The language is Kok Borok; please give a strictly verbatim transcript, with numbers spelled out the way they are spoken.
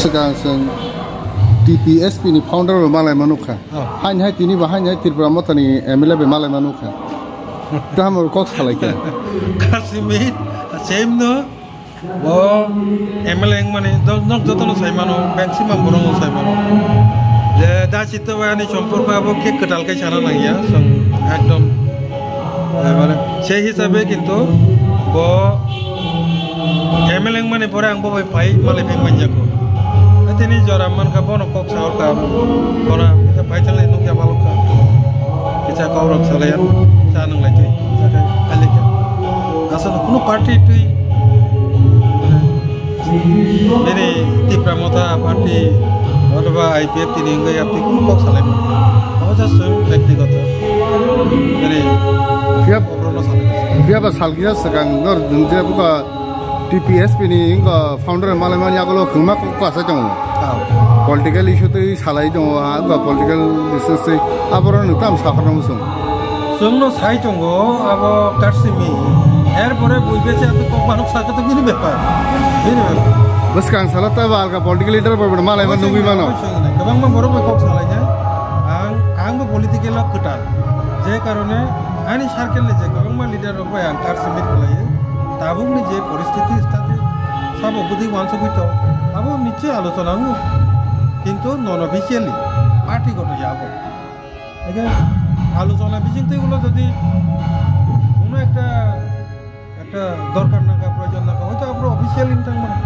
Swkang chwng T P S P ni founder bai malai manukha. Oh. Haini hai tini bo haini hai Tripura Motha ni M L A bai malai manukha. Tamo kok salai khe. Kasimit, same no. Bo M L A wngmani do-, nok jotono sai mano, maximum borok no sai mano. Je da chito bai ani somporko abo khe kwtal khe sana nangya, chwng ekdom, eh, mane, sei hisabe kintu bo M L A wngmani pore ang bo bai phai malai phai manjako. Tini jora mankha bono kok sa orkha, bono kisa phai thanglai nukya balokha. Kisa kok rok salai cha nang lai twi, kisa khai khalikha. Asal kuno party twi, bini Tipra Motha party, othoba I P F tini wngwi yaptwi kuno kok salai mano. Abo just chwng byaktigoto. Bini Phiya, oborno salai. Phiya ba salkisa swkang nor dungje buka T P S P ni wngkha founder malai mani yagulo kwbangma kok kwsa tongo. Ah. Political issue twi salai tongo, ah, wngkha political issue twi aborok nwng tamo sakhorna muchung. Chwngno sai tongo abo Karsimi. Erpore bui bese abo kok manuk sakha to bini bepar. Bini bepar. Bwskang salo tei ba alka political leader bo malai ma nugwi mano. Kwbangma borok bai kok salai khe. Ang, ang bo political o kwtal. Je karone ani circle ni je kwbangma leader rok bai ang Karsimi khlaiwi. Tabukni je poristiti stati sabo bwdwi uansugwi tong, abo nichoi alochona wngo, kintu non officially party goto ya abo. Eke alochona bisingtwi ulo jodi kono ekta, ekta dorkar nangkha, proyojon nangkha, hoyto abro officially wng thangmano.